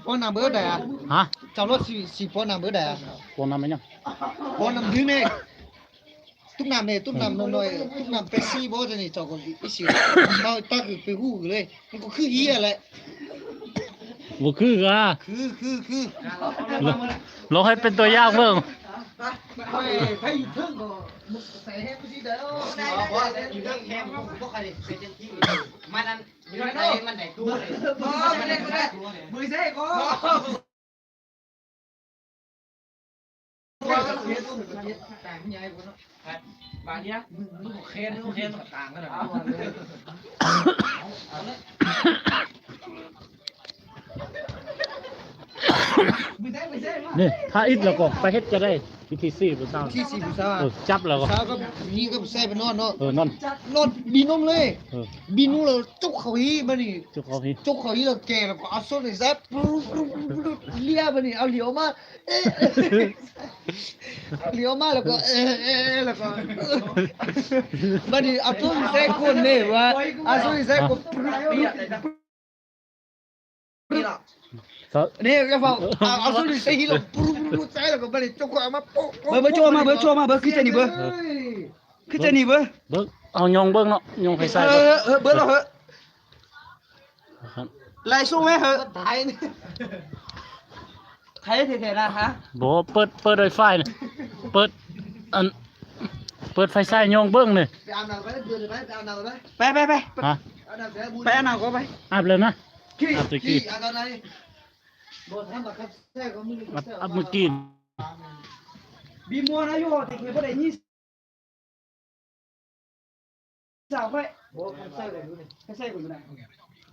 ປ້ອນນ້ຳເບີດໃດອະ? ຮະ? ເຈົ້າລົດຊິ ຊິປ້ອນນ້ຳເບີດໃດອະ? ປ້ອນນ້ຳແມ່ນຫຍັງ? ປ້ອນນ້ຳດື່ມເດ້. ຕຸກນ້ຳເດ້ ຕຸກນ້ຳໜ້ອຍໆ ຕຸກນ້ຳເປັບຊີບໍ ຈັ່ງນີ້ເຈົ້າກໍອີຊິ ເຮົາຕັກໄປຮູ້ເລີຍ ມັນກໍຄືເຫຍແຫຼະ. ບໍ່ຄືກະ ຄື ຄື ຄື ລອງ ລອງເຮັດເປັນຕົວຢ່າງເບິ່ງ. ຂ້ອຍໄປຢູ່ເທິງກໍໃສ່ແຮງບໍ່ດີເດີ. ບໍ່ ຢູ່ເທິງແຮງບໍ່ຄ່ອຍໄດ້ເປັນຈັ່ງຊີ້ ມັນອັນ ຢູ່ໃນມັນໄດ້ຕົວເລີຍ ບໍ່ ບໍ່ໄດ້ ບໍ່ໄດ້ ບໍ່ໄດ້ ບາດເນຍ ນີ້ ຖ້າອິດແລ້ວກໍໄປເຮັດຈະໄດ້ ວິທີຊີ້ຜູ້ສາວ ວິທີຊີ້ຜູ້ສາວ ເອີ ຈັບແລ້ວກໍ ຜູ້ສາວກັບຜູ້ຍິງກັບຜູ້ຊາຍໄປນອນເນາະ ເອີ ນອນ ນອນບີນົມເລີຍ ເອີ ບີນົມແລ້ວ ຈົກເຂົ້າຮີບາດນີ້ ຈົກເຂົ້າຮີ ຈົກເຂົ້າຮີແລ້ວແກ່ແລ້ວກໍເອົາໂຊນໃສ່ ເລຍບາດນີ້ ເອົາຫຼຽວມາ ເອ ເອ ເລຍວມາແລ້ວກໍ ເອ ເອ ເອ ແລ້ວກໍ ບາດນີ້ເອົາໂຊນໃສ່ກົ້ນເດ້ ວ່າເອົາໂຊນໃສ່ກ້ນ ນີ້ລະ ນີ້ຢ່າເຝົ້າ ເອົາ ເອົາໂຊນໃສ່ຫີນແລ້ວ ປຸບ ປຸບ ໃສ່ແລ້ວກໍບາດນີ້ຈົກເຂົ້າມາໂປະ ເບິ່ງ ເບິ່ງ ຈົກມາ ເບິ່ງ ຈົກມາ ເບິ່ງ ຄືຈັ່ງນີ້ເບິ່ງ ເອີ ຄືຈັ່ງນີ້ເບິ່ງ ເບິ່ງ ເອົາຍ່ອງເບິ່ງເນາະ ຍ່ອງໄຟສາຍ ເອີ ເອີ ເບິ່ງເນາະ ເຮີ ໄລ່ສູ້ແມ່ເຮີ ຕາຍ ໃຄແທ້ໆນະ ຮະ ບໍ່ ເປີດ ເປີດໄວຟາຍນະ ເປີດ ອັນ ເປີດໄຟສາຍ ຍ່ອງເບິ່ງນີ້ ໄປອາບນ້ຳໄປ ໄປອາບນ້ຳໄປ ໄປ ໄປ ໄປ ຮະ ອາບນ້ຳໄປ ໄປອາບນ້ຳກໍໄປ ອາບແລ້ວນະ ອາບແຕ່ກີ້ ອາບຕອນໃດ ບໍ່ທຳບັກຄັບແທ້ກໍມີ ອາບ ອາບມື້ກີ້ ບີມົວນາຢູ່ ແຕ່ບໍ່ໄດ້ຍິນ ສາວຂ້ອຍ ບໍ່ ຄັນໃສ່ກໍຢູ່ນີ້ ຄັນໃສ່ກໍຢູ່ນະ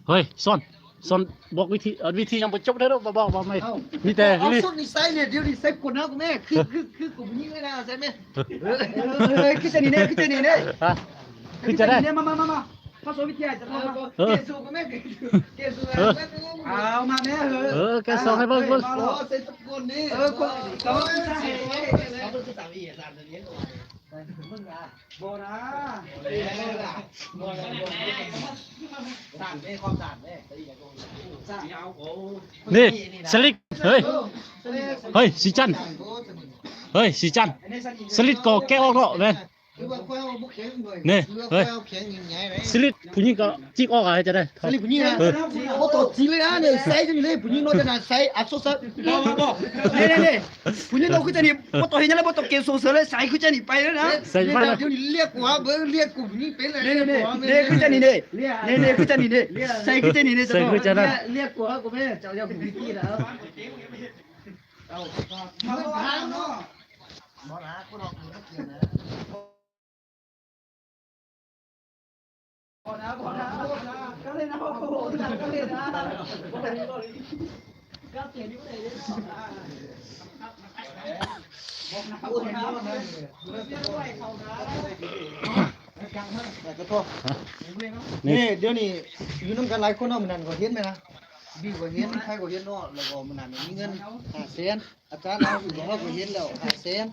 ເຮີຍ ສອນ ສອນ ບອກວິທີ ເອີ ວິທີຍັງບໍ່ຈົບເດີ້ ບອກ ບອກໃໝ່ ເອົ້າ ມີແຕ່ ເອົາ ເອົາສຸດນີ້ໃສ່ແດ່ ດຽວນີ້ໃສ່ກົນເຮົາແມ່ ຄື ຄື ຄືກົນຜູ້ຍິງເລີຍນະ ໃສ່ແມ່ ເອີ ເອີ ຄືຈັ່ງນີ້ແດ່ ຄືຈັ່ງນີ້ແດ່ ຮະ ຄືຈັ່ງໃດ ມາ ມາ ມາ ມາ ພະສົມວິທະຍາ ເອີ ເອີ ເກມສູງກໍແມ່ນ ເກມສູງ ເອີ ເອົາມາແມ່ເອີ ເອີ ແກະຊອງໃຫ້ເບິ່ງ ເບິ່ງ ເອີ ໃສ່ຕະໂກນນີ້ ເອີ ກໍ ກໍ ມຶງນະ ບໍ່ນະ ບໍ່ນະ ບໍ່ນະ ສ້າງເດ້ ຄວາມສ້າງເດ້ ນີ້ ສະລິດ ເຮີຍ ເຮີຍ ສີຈັນ ເຮີຍ ສີຈັນ ສະລິດກໍແກະອອກເນາະແມ່ນ ຄືວ່າຂ້ອຍເອົາບໍ່ແຂງເລີຍ ນີ້ ຄືວ່າຂ້ອຍເອົາແຂງໃຫຍ່ໆເລີຍ ສະລິດຜູ້ຍິງກໍຈິກອອກ ອາ ຈະໄດ້ ສະລິດຜູ້ຍິງນະ ເອີ ບໍ່ຕ້ອງຈິກເລີຍນະ ນີ້ໃສ່ຈັ່ງນີ້ເລີຍ ຜູ້ຍິງເນາະ ຈະນະໃສ່ ອາ ໂຊໃສ່ ບໍ່ ບໍ່ ນີ້ ນີ້ ນີ້ ຜູ້ຍິງເນາະ ຄືຈັ່ງນີ້ ບໍ່ຕ້ອງເຮັດຫຍັງເລີຍ ບໍ່ຕ້ອງເກງໂຊເສີເລີຍ ໃສ່ຄືຈັ່ງນີ້ໄປເລີຍນະ ໃສ່ໄປເລີຍ ດຽວນີ້ລຽກກວ່າເບິ່ງ ລຽກກູນີ້ເປັນເລີຍ ນີ້ ນີ້ ນີ້ ຄືຈັ່ງນີ້ ນີ້ ນີ້ ຄືຈັ່ງນີ້ ນີ້ ໃສ່ຄືຈັ່ງນີ້ ນີ້ ໃສ່ຄືຈັ່ງນັ້ນ ລຽກ ລຽກກວ່າກູແມ່ ເຈົ້າຢ່າມີທີ່ລະ ເອົາ ມາເນາະ ບໍ່ນະ ຄົນອອກມືມາກິນນະ ບໍ່ນະ ບໍ່ນະ ບໍ່ນະ ກະເລີຍນະ ບໍ່ນະ ກະເລີຍນະ ກະເສຍຢູ່ໃດເດ້ ບໍ່ນະ ບໍ່ນະ ກະທົບ ນີ້ ດຽວນີ້ຢູ່ນຳກັນຫຼາຍຄົນເນາະ ມື້ນັ້ນກໍເຫັນແມ່ນນະ ບິວກໍເຫັນ ໃຜກໍເຫັນເນາະ ແລ້ວກໍມື້ນັ້ນມີເງິນຫ້າແສນ ອາຈານເຮົາຢູ່ ເຮົາກໍເຫັນແລ້ວຫ້າແສນ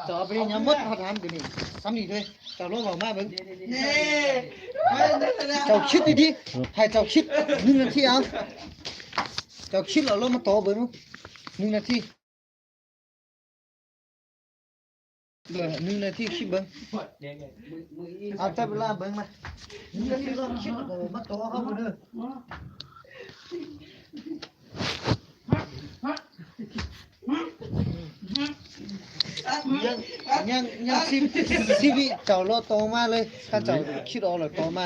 ເຈົ້າເອົາໄປເຮັດຫຍັງໝົດ ເຮົາຖາມຢູ່ນີ້ ສ່ຳນີ້ເລີຍ ເຈົ້າລອງເວົ້າມາເບິ່ງ ນີ້ ເຈົ້າຄິດດີໆ ໃຫ້ເຈົ້າຄິດໜຶ່ງນາທີ ເອົາ ເຈົ້າຄິດແລ້ວລອງມາຕໍ່ເບິ່ງໜຶ່ງນາທີ ເອີ ໜຶ່ງນາທີຄິດເບິ່ງ ເອົາຈັບເວລາເບິ່ງມາ ໜຶ່ງນາທີລອງຄິດ ເອີ ມາຕໍ່ເຮົາເບິ່ງເດີ ຍັງ ຍັງ ຍັງສິບ ສິບວິ ເຈົ້າລໍຕໍ່ມາເລີຍ ຄັນເຈົ້າຄິດອອກແລ້ວຕໍ່ມາ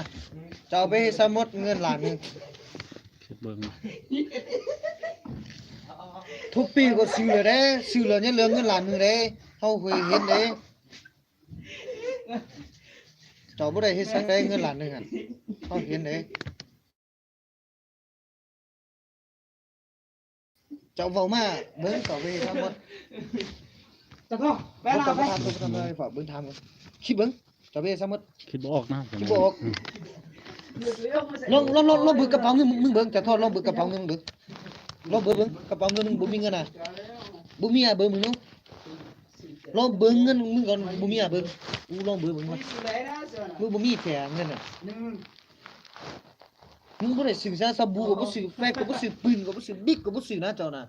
ເຈົ້າເອົາໄປໃຫ້ຊະໝົດເງິນລ້ານໜຶ່ງ ຄິດເບິ່ງ ທຸກປີກໍຊື້ແລ້ວເດ້ ຊື້ແລ້ວຍັງເຫຼືອເງິນລ້ານໜຶ່ງເດ້ ເຮົາເຄີຍເຫັນເດ້ ເຈົ້າບໍ່ໄດ້ເຮັດສັງໃດເງິນລ້ານໜຶ່ງຫັ້ນ ເຮົາເຫັນເດ້ ເຈົ້າເວົ້າມາເບິ່ງ ເຈົ້າໄປເຮັດທັງໝົດ ຕາທອງ ໄປລາວໄປ ເບິ່ງຖາມເບິ່ງ ຄິດເບິ່ງ ເຈົ້າໄປເຮັດທັງໝົດ ຄິດບໍ່ອອກນະ ຄິດບໍ່ອອກ ລອງ ລອງ ລອງ ລອງເບິ່ງກະເປົາເງິນ ມຶງເບິ່ງ ຕາທອງ ລອງເບິ່ງກະເປົາເງິນ ເບິ່ງ ລອງເບິ່ງ ເບິ່ງກະເປົາເງິນ ມຶງບໍ່ມີເງິນນະ ບໍ່ມີອະ ເບິ່ງ ມຶງດູ ລອງເບິ່ງເງິນມຶງກ່ອນ ບໍ່ມີອະ ເບິ່ງ ອູ ລອງເບິ່ງ ເບິ່ງ ມຶງບໍ່ມີແທ້ເງິນນະ. ມຶງບໍ່ໄດ້ຊື້ສາ ສະບູກໍບໍ່ຊື້ ແຟບກໍບໍ່ຊື້ ປືນກໍບໍ່ຊື້ ບິກກໍບໍ່ຊື້ນະເຈົ້ານະ.